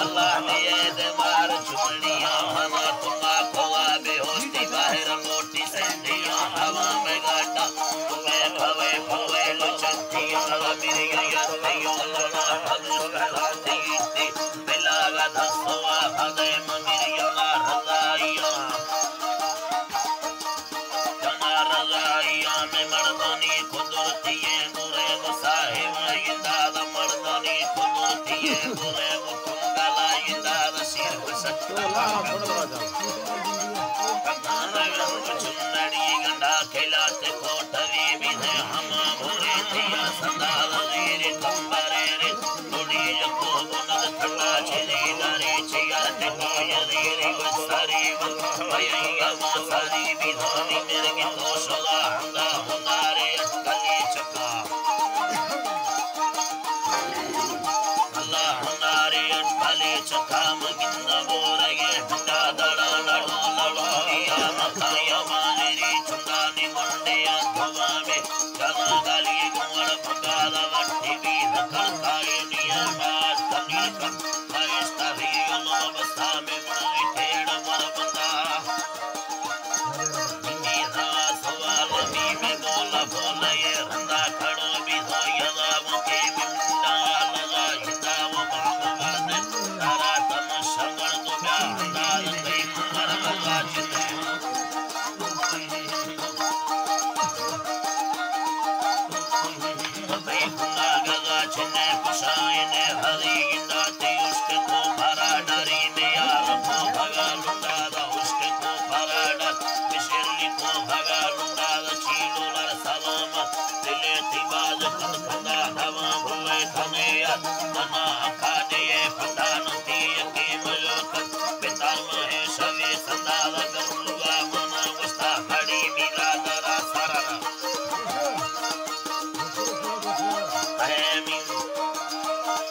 اللہ نے اے دیوار چھوڑیا، ہوا تما کھوا بے ہوتی باہر لوٹی سینڈیا، ہوا میں گاٹا، میں کھوے کھوے لچکتی، میری یاد یو لڑا، حدیث کرا دیتی، بلا گا دھسوا، ہدے ممیری یلا رضائیا۔ جنا رضائیا میں مردانی قدرتی ہے، گرے مصاحب انداز مردانی قدرتی ہے، گرے مطلوب انداز شیر پسند۔ چندڑی گنڈا کھیلات کوٹوی بھی ہے، ہما بھورے تھیا سندال زیر کمبرے رے۔ لوڑی یکو بند ٹھنڈا چیزی داری چیار ٹکو یزیری وساری وساری بیزانی مرگی تو شلا ہندا ہنارے اٹکلی چکا۔ اللہ ہنارے اٹکلی چکا مگند بورگے ہندا دڑا لڑو لڑو یا مکا یا مانری چنڈانی منڈے یا دھوا میں جنا گالی گوڑ بگالا وٹی بی نکل کائے نیا بات کمی کم۔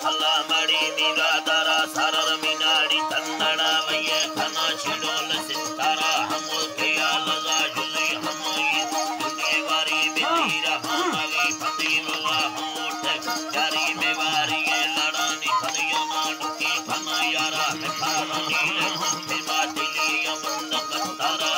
اللہ مڑی میرا دارا سارا میناڑی تندڑا ویے کھنا چڑول سنتارا ہمو کے آل جلی ہموئی دنیا واری میں میرا ہماری پتی لوا ہموٹ جاری میں واری لڑانی پھلیاں مانڈو کی پھنا یارا میں پھارانی میں ماتلی امن کتارا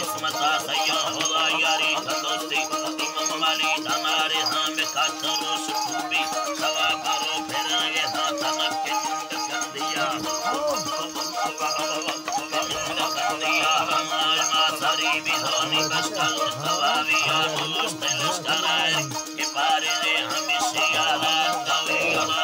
قسمتا سیا خدا یاری تندرستی، امام علی دمارے ہاں میں کاتر و سکوبی، سوا پرو پھرانگے ہاں تمک کے منڈ کندیا۔ منڈ کندیا ہمار ما سری بیدونی بشکل سواوی یا ملوشت لشکر آئے، کہ پارے دے ہمیشہ یاد آتا ہوئی اللہ۔